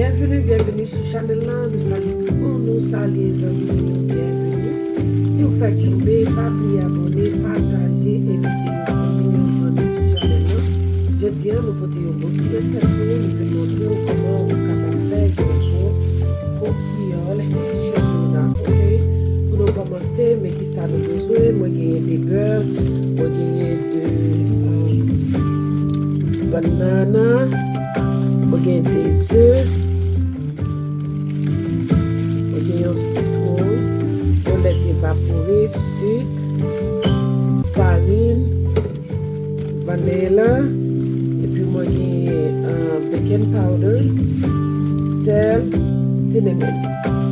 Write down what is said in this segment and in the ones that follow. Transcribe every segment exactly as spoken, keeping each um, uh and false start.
Byenveni, byenveni sou chanèl la. Nou salye tout moun, nou salye zanmi nou yo, byenveni. Si w fèk tonbe, pa bliye abòne, pataje, envite yon fanmi, yon zanmi sou chanèl la. Jodi a, nou pote yon bon ti resèt pou ou, nou vle montre w kòman ou kapab fè yon bon kokiyòl Haitian tuna, oke? Pou nou kòmanse, men kisa nou bezwen? Mwen genyen de bè, mwen genyen de, um, bannana, mwen genyen de ze, mwen genyen yon sitwon, yon lèt evapore, sik, farin, vanilla, epi mwen genyen, uh, baking powder, sèl, cinnamon.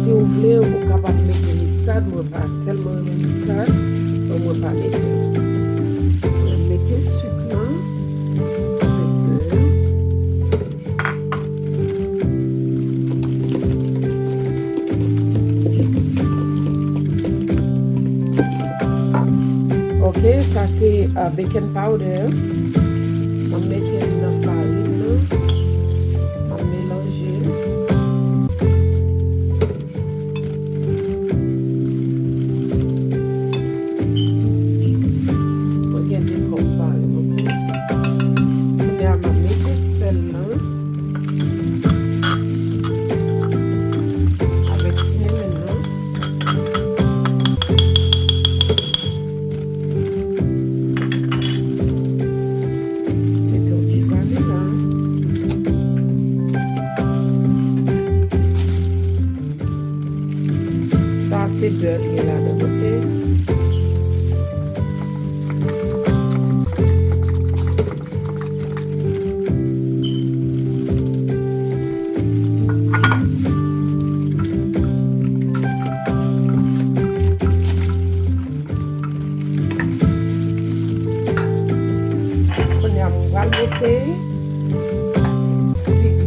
Si w vle, ou kapab mete miskad, mwen pa tèlman renmen miskad, bon, mwen pa mete l. Mwen mete sik lan avèk bè. Ok, sa se, uh, baking powder. Mwen mete l nan farin nan. Mwen melanje l. Mwen gen de kòb farin, oke? Kounye a, m ap mete sèl lan avèk cinnamon nan. Mete yon ti vanila. Sa se bè li gen ladan, oke? Kounye a, mwen pral mete fig